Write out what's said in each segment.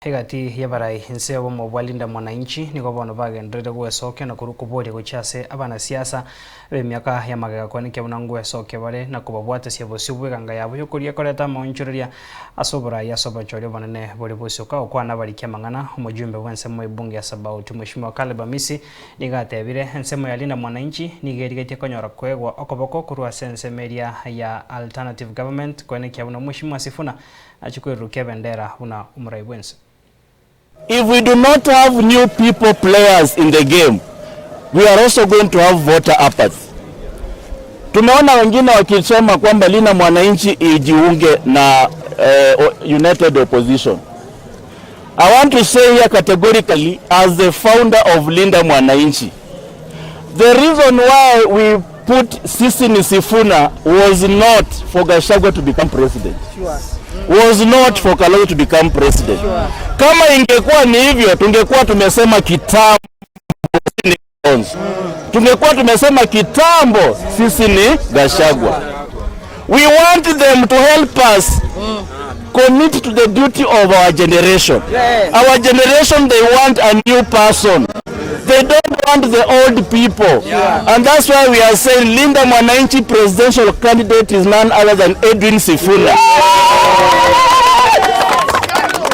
Egati y'abarai inse y'obomo bwa Linda Mwananchi nigo bono bagenderere gwesokia na korwa koboria gochia ase abanasiasa b'emiaka y'amagega koenekia buna ngwesokia bare na kobabwatesia bosio bw'eganga yabo y'okoria koreta amaonchoreria ase oborai ase obochori obonene bore bosioka gokwana abariki amang'ana. Omojumbe bw'ensemo y'ebunge ya Sabaoti Mweshimiwa Caleb Amisi nigo atebire ensemo ya Linda Mwananchi nigo erigetie konyora koegwa okoboko korwa ase ensemo eria ya Alternative Government koenekia buna Mweshimiwa Sifuna Nachie kwerurukia ebendera buna omorai bw'ense. If we do not have new people players in the game, we are also going to have voter apathy. Tumeona wengine wakisema kwamba Linda Mwananchi ijiunge na United Opposition. I want to say here categorically as the founder of Linda Mwananchi, the reason why we put Sisi ni Sifuna was not for Gachagua to become president. Sure. Was not for Kalonzo to become president. Sure. Kama ingekuwa ni hivyo tungekuwa tumesema kitambo ni Kalonzo. Tungekuwa tumesema kitambo sisi ni Gachagua. We want them to help us commit to the duty of our generation. Yes. Our generation, they want a new person. They don't want the old people. Yeah. And that's why we are saying Linda Mwananchi presidential candidate is none other than Edwin Sifuna.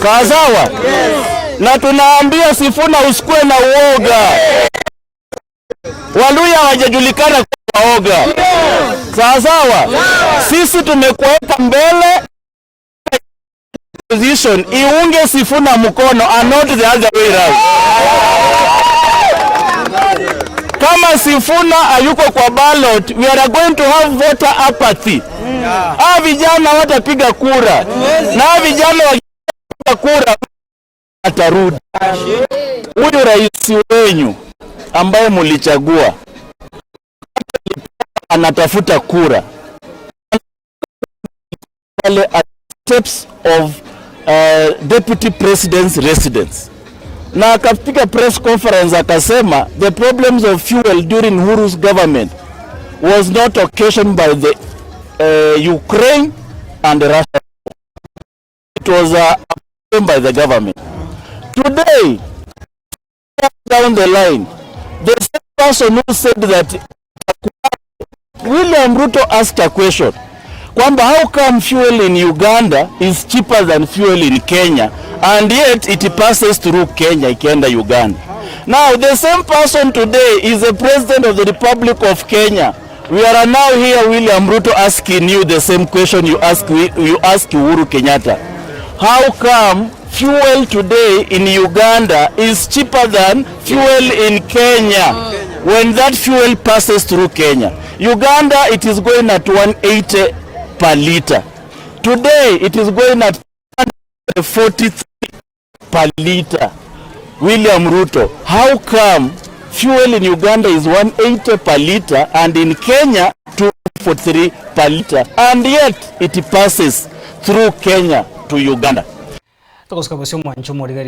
Sawa sawa? Yes. Na tunaambia Sifuna usikuwe na uoga. Waluya hawajajulikana kwa waoga. Sawa sawa? Sisi tumekuweka mbele position iunge Sifuna mkono and not the other way round. Kama Sifuna hayuko kwa ballot, we are going to have voter apathy. Hawa vijana watapiga kura na hawa vijana wakipiga kura atarudi. Huyu rais wenyu ambaye mulichagua anatafuta kura pale at steps of deputy president's residence na akapiga press conference akasema the problems of fuel during Uhuru's government was not occasioned by the Ukraine and Russia. It was by the government. Today, down the line, the same person who said that William Ruto asked a question kwamba how come fuel in Uganda is cheaper than fuel in Kenya and yet it passes through Kenya ikienda Uganda. Now the same person today is the president of the Republic of Kenya. We are now here William Ruto asking you the same question you ask Uhuru Kenyatta. How come fuel today in Uganda is cheaper than fuel in Kenya when that fuel passes through Kenya? Uganda, it is going at 180 per liter. Today it is going at 43 per liter. William Ruto, how come fuel in Uganda is 180 per liter and in Kenya 243 per liter and yet it passes through Kenya to Uganda? Togosika bosio omwancho omorigereria.